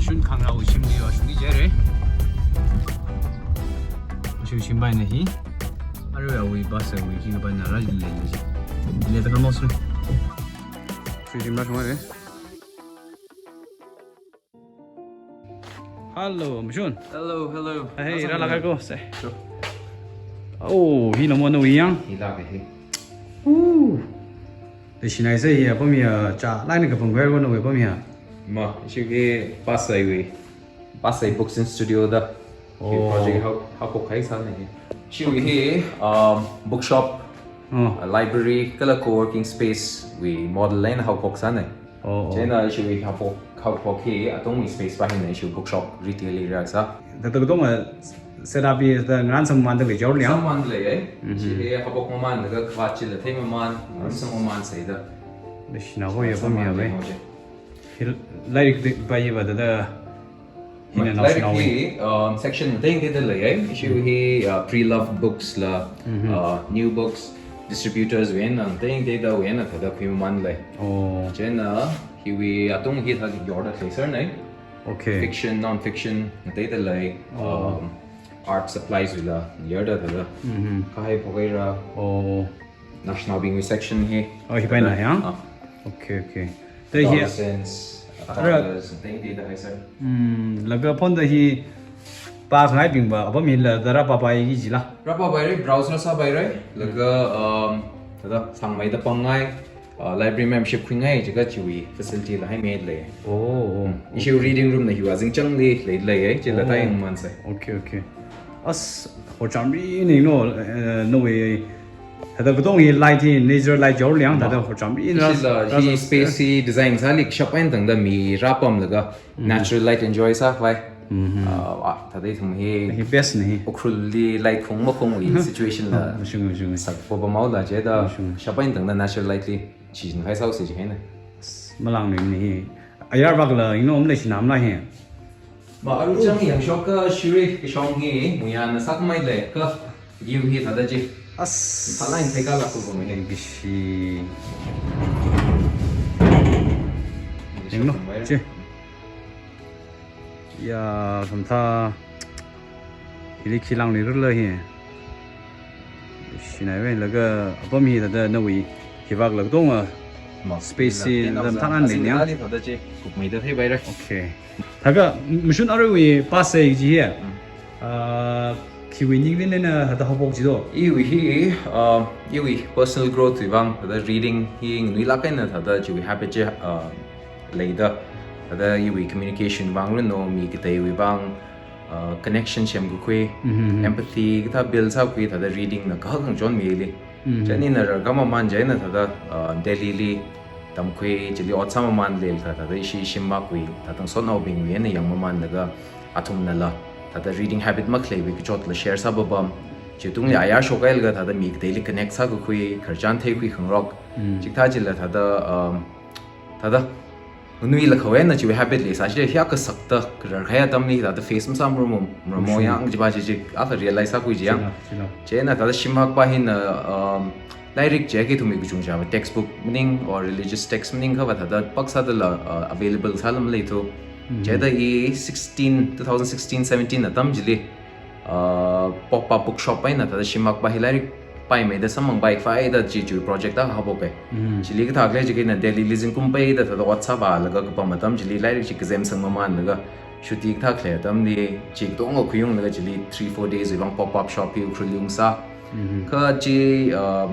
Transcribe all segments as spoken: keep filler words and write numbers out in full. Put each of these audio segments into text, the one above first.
Shun khangarāwui shimli vāshungki jire. Shim shim baina hi. Aruiwui bus wui hi baina rāli lei ji. Lei ta kamos. Shim shim rāshungre. Hello, Mashun. Hello, hello. Hey, rālāka ko se. Sure. Oh, hi namo nawui yang. Hi lāka hi. Ooh. Leishinai se ya, apam ya, cha, laina kapam khaira nawui apam ya. Ma, ishiwui hi Pasaiwui, Pasai Books and Studio da. Hi Oh. project hao, haophok kahai sāna hi. Ishiwui hi, um, bookshop, Oh. uh, library, kala co-working space wui model eina haophok sāna. Oh, oh. Chieina ishiwui haophok, haophok hi atungwui space pa hina ishiwui bookshop retail area sā. Thāda katonga setup hi thāda ngarānsang mamānda lei jor liang. Sangmamānda lei, eh. Mhm. Chi hi haophok mamānlaga khavāt chila thei mamān, ngarānsang mamān sāda. Leishina ho ya apam ya Sangmamānda lei. Hi lairik di pa hi va thāda. Hina Lairik naoshinao hi, um, section tengtengda lei, eh. Ishiwui hi, uh, pre-loved books la, Mhm. uh, new books, distributors wui eina tengtengda wui eina thāda khuimamān lei. Oh. Chieina, hiwui atung hi thāda yorda khalei sāna. Okay. Fiction, non-fiction, ngateida lei, Oh. um, art supplies wui la, yorda thāda. Mhm. Kahai phok khaira. Oh. Naoshinaobingwui section hi. Oh, hi paina ya? Ah. Okay, okay. Thāda hi Adolescents, Ara- toddlers, tengtengda hai sir. Hmm, laga phone da hi pākhangaibing va, apam hila thāda rāpāpaiki jila. Rāpāpaira, browse rāsāpaira, laga, um, thāda sangmeida pangngai, uh, library membership khuingai, jiakha chiwui facility la haimida lei. Oh, oh, Hmm. Ishi okay. reading room na hiva zingchangli lei lei, eh, chila Oh. thāda yangmamān sai. Okay, okay. As, horchamri ni no, eh, nawui, thāda katong hi light hi, natural light jor liang, Ma. thāda horchamri na Ishi la, ras-, hi ras-, space hi design sāli kashap eina tangda mi rāpamlaga, Mhm. natural light enjoy sākhavai. Mhm. Ah, ah, thāda ithum hi Hi best ni hi. Ukhrulli light khong makhongwui situation la Mashung, mashung. sak papa mau la jida Mashung. kashap eina tangda natural light li shichin khai sāusi ji hina. Malang ni hi. Ayar bak la, ino om leishinam la hi. Ma aruchang yangshoka shiri kashong hi, muyana sakmai lei ka view hi thāda ji. As. Thālain thei kala ku gong hi. Bishi. Yangno, chi. Ya, samtha. Hili khi langli rula hi. Shinai ve laga apam hi thāda nawui hivak la katonga Ma. space hi Ina, ina, thāda thāngan lei asin nia. Thāda chi, kupmei da thei baira. Okay. Thākha, Mashun aruiwui Pasai ji hi. Hmm. Ah, khiwui ningli na thāda haophok ji do? Iwui hi, ah, iwui personal growth wui vang, thāda reading hi nganuilāk eina thāda chiwui habit chi, ah, leida. Thāda iwui communication vang runo mi kateiwui vang, uh, connection semkakhui, Mhm. empathy kathā build sākhui thāda reading na kahak kachon mili. Mhm. Chieina rarkhamamān chieina thāda, uh, Delhi li tamkhui chili ot sāmamān lei thāda ishi shimvakwui thāda ngasotnaobingwui eina yangmamānlaga athumnala thāda reading habit makhaleiwui kachot la share sāpapam. Chitungli ayar shokhailaga thāda mi kateili connect sākakhui, khararchan theikhui khangarok. Mhm. Chikathā chila thāda, um, thāda nganuilāk eina chiwui habit leisā chi hi akha sakta rarkhai atamli thāda face masāmaram, maram Mashun. yang jiva chi chi akha realize sākhui ji yang. Chila, chila. Chieina thāda shimvak pa hina, um, lairik chi hi ithumwui kachungchāwui textbook maning or religious text maning khava thāda pak sādala, uh, available sāla maleithu. Mhm. Chithāda i sixteen, two thousand sixteen seventeen atam chili, uh, pop-up bookshop eina thāda shimvak pa hi lairik paimeida samphangpaikhavai da chi chiwui project akha haophok e. Mm. Chili kathā khalei chi khina Delhi li zingkum peida thāda ot sāvālaga kapam atam chili lairik chi kazem sangmamānlaga shuti kathā khalei atamli chi katonga khuiunglaga chili three, four days wui vang pop-up shop hi Ukhrulli ungsā. Mhm. Kha chi, uh,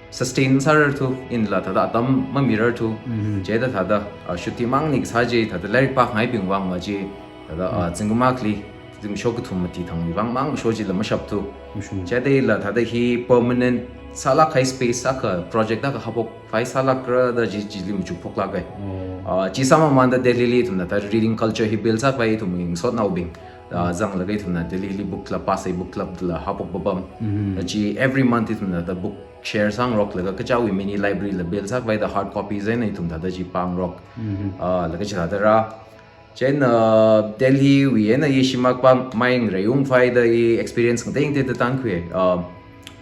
sustain sārarthu inla thāda atam mamirarthu. Mhm. Chithāda thāda, uh, shuti mangli kasā chi thāda lairik pākhangaibing vang ma chi thāda, uh, Mm. zingkum akhali, zingkum shok kathum mati thangwui vang mang sho chila mashapthu. Mashung. Chithāda ila thāda hi permanent sālāk kahai space akha project akha haophokpai sālākra da chi, chili machukphoklāk e. Oh. Uh, chi sāmamānda Delhi li ithumna thāda reading culture hi build sākhavai ithumwui ngasotnaobing. Uh, Mm. zanglaga ithumna Delhi li book club, Pasai book club la haophok papam. Mhm. Uh, chi every month ithumna thāda book share sāngaroklaga kachichāwui mini library la build sākhavai da hard copies eina ithum thāda chi pāngarok. Mhm. Uh, laga chithāda rā. Chieina, uh, Delhi wui eina i shimvak pa mai ngareiungkhavai da i experience ngatei ngateida tānkhui. Uh,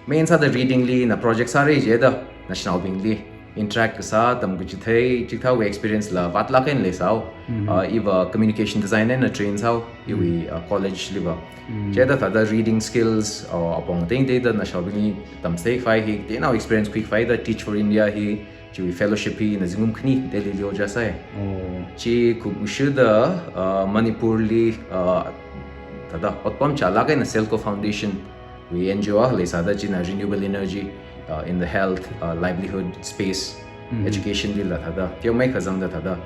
main sāda reading li na project sāra jida, naoshinaobingli. interact kasā, tamkachithei, chikathāwui experience la vātlāk eina leisāo. Mhm. Uh, iva communication design eina train sāo, iwui, Mm. uh, college liva. Mm. Chithāda thāda reading skills, uh, apong tengtengda nashaobingli tamchitheikhavai hi, teinao experience khuikhavai da Teach for India hi, chiwui fellowship hi ina zingkum khani Delhi li ojā sāi. Oh. Chi kupngasoda, uh, Manipur li, uh, thāda otpam chālāk eina Selco Foundation wui N G O akha leisāda china renewable energy, uh, in the health, uh, livelihood space, Mm. education lila thāda teomeikha zangda thāda,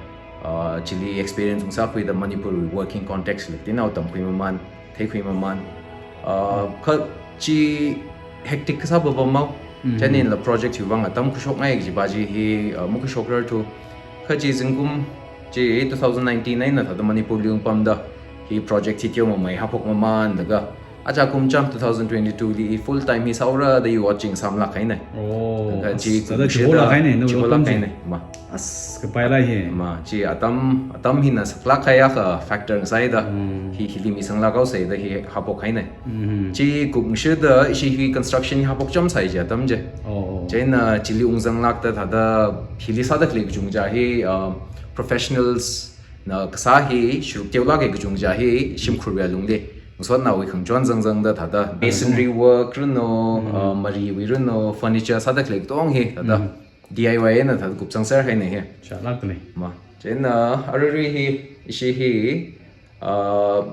uh, chili experience ungsākhuida Manipur wui working context li teinao tamkhui mamān, theikhui mamān. Uh, kha chi hectic kasā papam mao. Mm. Chieina ila project hiwui vang atam khuishokngai kajipa chi hi, uh, makhuishokrarthu. Kha chi zingkum chi two thousand nineteen eina thāda Manipur li ungpamda hi project hi teomamei haophok mamānlaga, aja kum cham two thousand twenty-two li full time hi sāhaora da iwui ot chi ngasāmlāk kahaina. Oh, Laga chi as, thāda kumshida chiholāk kahaina, nawui chiholāk otpam chi. Kahaina, ma. As, kapai lei hi. Ma, chi atam, atam hina saklāk kahai akha factor ngasāida, Mm. hi, hili misanglāk haosei da hi haophok kahaina. Mhm. Chi kupngasoda ishi hi construction hi haophok chāmsai chi atam chi. Oh, oh. Chieina chili ungzanglākda thāda hili sāda khalei kachungkha hi, uh, professionals na kasā hi, sharuk teolāk kahai kachungkha hi, shimkhurwui alungli ngasotnaowui khangachon zangzangda thāda masonry work rino, Mm. uh, mariwui rino, furniture sāda khalei katong hi thāda Mm. D I Y eina thāda kupsangser kahaina hi. Chālāk lei. Ma, chieina aruirui hi, ishi hi, uh,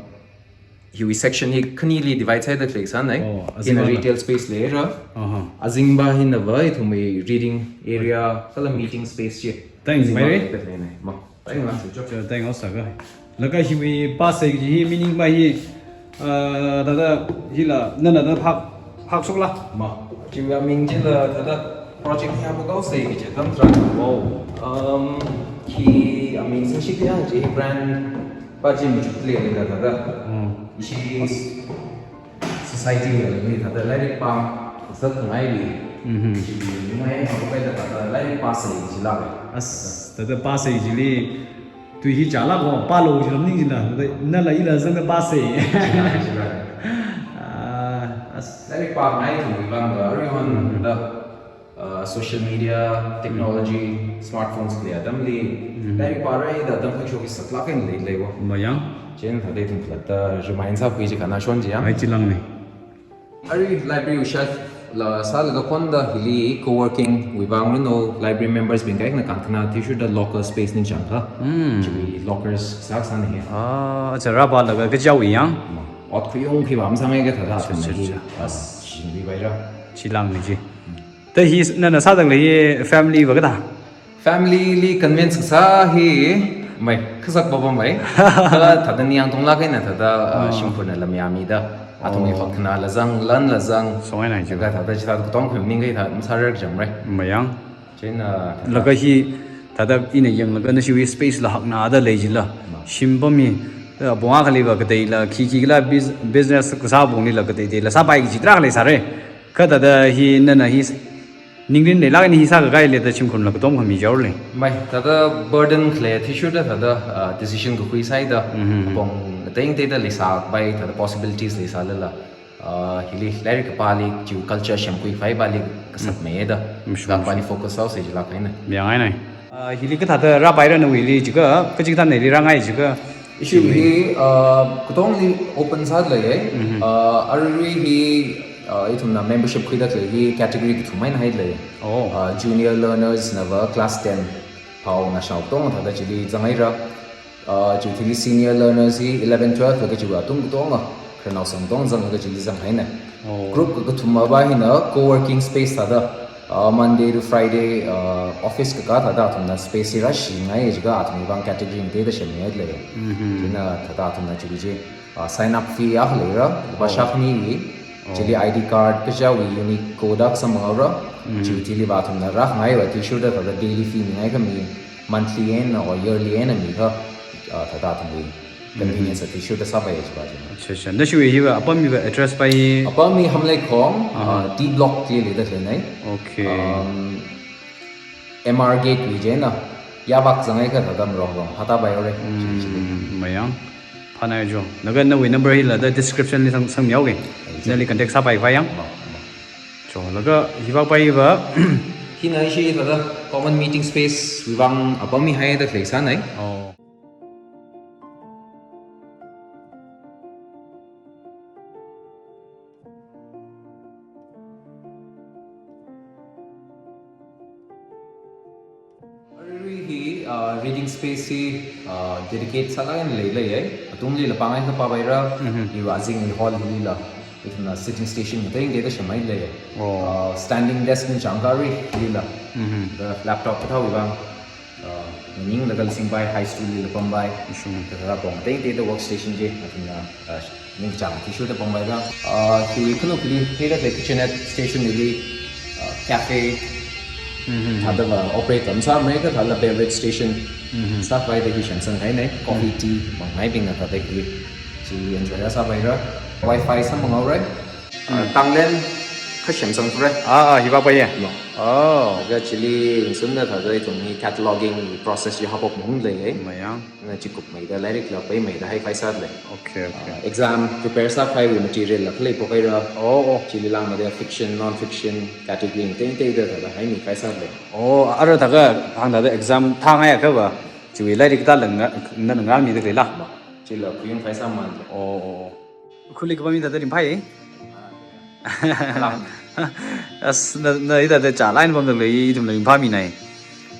hiwui section hi khanili divide sāda khalei sānai. Oh, hina azingva retail space leira. Aha. Azingva hina va ithumwui reading area kala meeting space chi. Thanks, Azingva Mary. Leida khaleina. Ma, thank you. Cho, thank you, Osaka. Laga hiwui pasei kaji hi meaning va hi, ah, thāda hila, nana thāda phak, phakshokla. Ma, chiwui aming chila thāda project hi haophok haosei kaji atam tharan. Wow. Um, hi aming sāshik ya, chi brand pa chi machuk leilei thāda. Mm. Ishi society wui thāda lairik pāzatngaili. Mhm. Chi ngai haophok haida thāda lairik pasei chila. As, thāda pasei chili, tui hi chālāko, pālo jilam ning jila, thāda nala ila zangda pasei. Chila, chila. Ah, as. Lairik pāngai thumwui vang va, aruihon Mhm. thāda, uh, social media, technology, smartphones khalei atamli, Mhm. lairik pāra da atam khuishok hi saklāk eina leilei va. Mayang. Chieina thāda ithum khalatta remind sākhui chi khana shon chi ya. Ai, chilāngna. Arui library wui shelf la sālaga khonda hili co-working wui vang rino, library members bing kaikhana kankhana athishurda local space ningchāngkha. Hmm. Chiwui lockers sāsāna hi. Ah, acha, rāpālaga kajiwui yang? Ma, ot khuiung khi va masāngai kathāda Acha, athumna acha, hi, acha. Ah, shingri vaira. Chilāngna chi. Hmm. Thāda hi nana sāda khalei hi family va kathā? Family li convince kasā hi, mai, khasak papam mai. Thāda, thāda ningyāng katonglāk eina thāda, uh, Ah. shimkhurna lamyāmida. Athumwui Oh. hotkhanāla zang, lanla zang. Songai nai chi. Laga thāda chithāda katom khuining kai thāda masārar jamrai. Mayang. Chieina thāda. Laga hi thāda ina yanglaga nashiwui space la haknada lei jila. Ma. Shimpam hi, uh, bong akhali va kateila, khi khikhala bus-, business kasā bonglila kateiteila sāpai kaji tarākha leisāra. Kha thāda hi nana hi s-, ningrin leilāk eina hi sākakahaili thāda shimkhurla katom khami jaorli. Mai, thāda burden khalei athishurda thāda, ah, decision kakhui sāhaida, Mhm. apong tengtengda leisāpai thāda possibilities leisālala, ah, hili lairik kapāli, chiwui culture semkhui khavai pali kasat Mm. meida, Mashun, lāk pali mashun. focus sāhaosei jilāk kahaina. Mayang ai nai. Ah, hili kathāda rāpaira nawuili jiakha, kachikathā neili rāngai jiakha, Ishi hi, uh, katongli open sāda lei, eh. Mhm. Uh, arui hi, uh, ithumna membership khuida khalei hi category kathum eina haida lei. Oh. Uh, junior learners na va class ten phao naoshinao katong thāda chili zanghaira. Uh, chiwui thili senior learners hi eleven, twelve laga chiwui atung katonga, khararnao sang katong zanglaga chili zanghaina. Oh. Group kakathuma va hina co-working space thāda, uh, Monday to Friday, uh, office kakā thāda athumna space hi rāshingai jiakha athumwui vang category ngateida semngai lei. Mhm. China thāda athumna chili chi, uh, sign up fee akha leira, lupā Oh. shākhaniwui, Oh. chili I D card kajiwui unique code akha samphanghaora, Mhm. chili va athumna rākhangaiwui athishurda thāda daily fee mingai khami, monthly eina or yearly eina mikha, uh, thāda athumwui convenience athishurda sāpai jiakha chi. Acha, acha. Nashiwui hiva, apam hiva address pa hi? Apam hi Hamleikhong, Aha. uh, D block li leida leinai. Okay. Um, M R Gate wui chieina, yāvak zanghaiakha thāda marong rong, hata bai ore. Hmm, mayang. Phanai jo. Laga nawui number hila thāda description li sang, sangmihaoki. Ai, Nali contact sāpai khavai yang. Ma, ma. Jo, laga hivak pa hiva, Hina ishi thāda common meeting space wui vang apam mihaida khalei sānei. Oh. Arui hi, uh, reading space hi, uh, dedicate sālaga leileiya. Atungli lapang ai kapā paira, Mhm. iva azingli hall hilila. Ithumna sitting station ngatei ngatei da shamhaileiya. Oh. Uh, standing desk ni chang kari lila. Mhm. Da laptop kathā wui vang. Uh, ninglaga singpai, high stool lila pampai. Ishung. Kathā pong ngatei ngatei da workstation chi. Athumna, uh, ningchāng tissue da pampai ra. Uh, hiwui khanukli, theida the kitchenette station li, uh, cafe, Mhm. thāda va operate tam sāmei kathāla beverage station, Mhm. sāpai da hi shemsang hainei, coffee, Mhm. tea, mangngaibingna thāda hi, chi enjoy sāpai ra. Wi-Fi sāmang haora. Uh, Mm. Tanglen kha shemsang ra. Ah, ah, hiva paiya. No. Oh. Laga chili ngasumda thāda ithumwui cataloging process chi haophok maungleiya. Mayang. Na chikupmeida, lairikla paimeida haikhavai sālei. Okay, okay. Uh, exam prepare sākhavaiwui material la khalei pokhaira. Oh, oh. Chili langmeida fiction, non-fiction, category ngatei ngatei da thāda haimikhavai sālei. Oh, ara thākha hāngda exam thāngaiya kha va. Chiwui lairik tāleng na, na ngarānmida khalei la. Chila kuyung khavai sāmān. Oh, oh, oh. Khuli kapami thāda ringphai. As, na, na hithāda chālāk eina pamda khalei ithumla ringphāminei.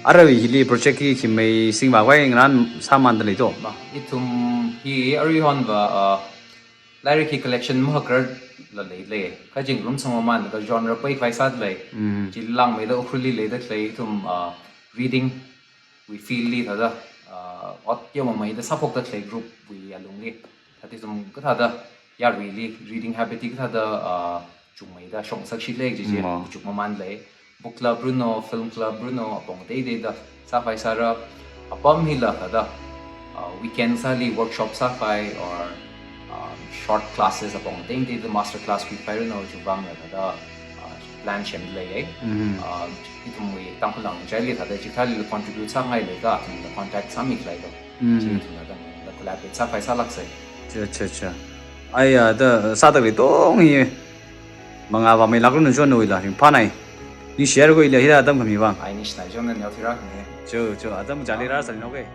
Aruiwui hili project hi khi mei singvākhavai ngarān sāmānda lei to. Ithum hi aruihon va, uh, lairik hi collection mahakrar la leilei. Kha chingrum sangmamān ka genre paikhavai sālei. Mm. Chili langmeida Ukhrulli leida khalei ithum, uh, reading wui field li thāda, uh, ot yomamei da sāphokda khalei group wui alungli. Thāda ithum kathāda yaruili reading habit hi kathāda, uh, chungmeida shokngasakshitlei kaji chi, Mm. chukmamān lei. Book club runo, film club runo, apong ngatei ngatei da sākhavai sāra, apam hila thāda, uh, weekend sāli workshop sākhavai or, um, short classes apong ngatei ngatei da master class khuikhavai runo, chiwui vangla thāda, uh, plan semleiya. Mhm. Uh, ithumwui Tangkhul Langmeithuili thāda chikathāli contribute sāngailei kha, ithumla contact sāmikhalei do. Mhm. Chi ithumla da, da collaborate sākhavai sālāksei. Cha, cha, cha. Ai, ah, da sāda khalei tong hi. Mangā vāmeilāk ranu chon nawuila ringphānei. Ningshiyar khuila hithāda atam khami vang. Ai ningshinai chon na neo thirak ne. Cho, cho, atam chāli rāsānei, okay.